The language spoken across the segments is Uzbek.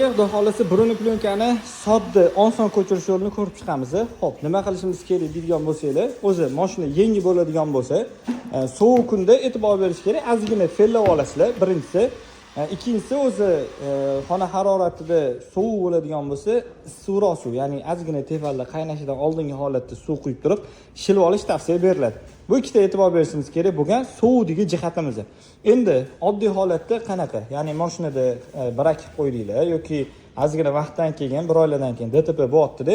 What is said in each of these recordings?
Keyin, xudo xohlasa, бронеплёнка ni sodda, oson ko'chirish yo'lini ko'rib chiqamiz. Xo'p, nima qilishimiz kerak deydigan bo'lsanglar, o'zi mashina yangi bo'ladigan bo'lsa, sovuq kunda e'tibor berish kerak, ozgina fenlab olasizlar, birinchisi. Ikkinchisi, o'zi xona haroratida sovuq bo'ladigan bo'lsa, issiqroq suv, ya'ni ozgina tefalda qaynashidan oldingi holatda suv quyib turib, shilib olish tavsiya beriladi. Bu ikkita e'tibor berishimiz kerak bo'lgan sovuqdagi jihatimiz. Endi oddiy holatda qanaqa? Ya'ni mashinada brak qilib qo'ydinglar yoki ozgina vaqtdan keyin, bir oylardan keyin ДТП bo'lyaptida,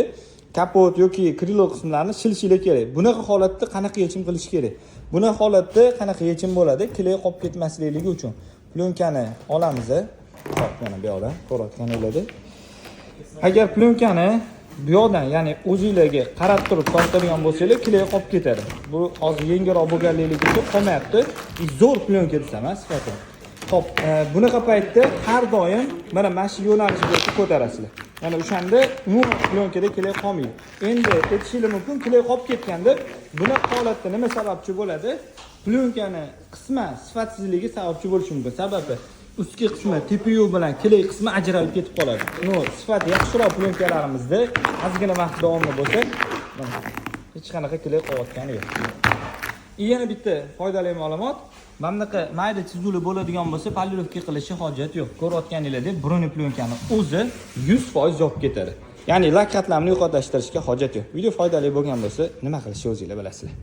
kapot yoki крыло qismlarini shilishinglar kerak. Bunaqa holatda qanaqa yechim qilish kerak? Bunaqa holatda qanaqa yechim bo'ladi? Клей qolib ketmaslikligi uchun plyonka ni olamiz. Hop, mana bu yoqdan ko'rayotganinglarda. Agar plyonka ni bu yoqdan, ya'ni o'zinglarga qarab turib tortadigan bo'lsanglar, клей qolib ketadi. Bu hozir yengilroq bo'lganligi uchun qolmayapti. И zo'r plyonka desam, ha, sifati. Xo'p, bunaqa paytda har doim mana shu yo'nalish bo'yicha ko'tarasizlar. Mana o'shanda umuman plyonkada клей qolmaydi. Endi aytishinglar mumkin, клей qolib ketganda. Bunaqa holatda nima sababchi bo'ladi? Plyonkani qisman sifatsizligi sababchi bo'lishi mumkin. Sababi ustki qismi TPU bilan клей qismi ajralib ketib qoladi. Но, sifati yaxshiroq plyonkalarimizda ozgina vaqt davomida bo'lsa, mana, hech qanaqa клей qolayotgani yo'q. И yana bitta foydali ma'lumot. Mana bunaqa mayda chizuvli bo'ladigan bo'lsa, полировка qilishga hojat yo'q. Ko'rayotganinglardek, бронеплёнка ni o'zi 100% yopib ketadi. Ya'ni lak qatlamini yo'qotlashtirishga hojat yo'q. Video foydali bo'lgan bo'lsa, nima qilishni o'zinglar bilasizlar.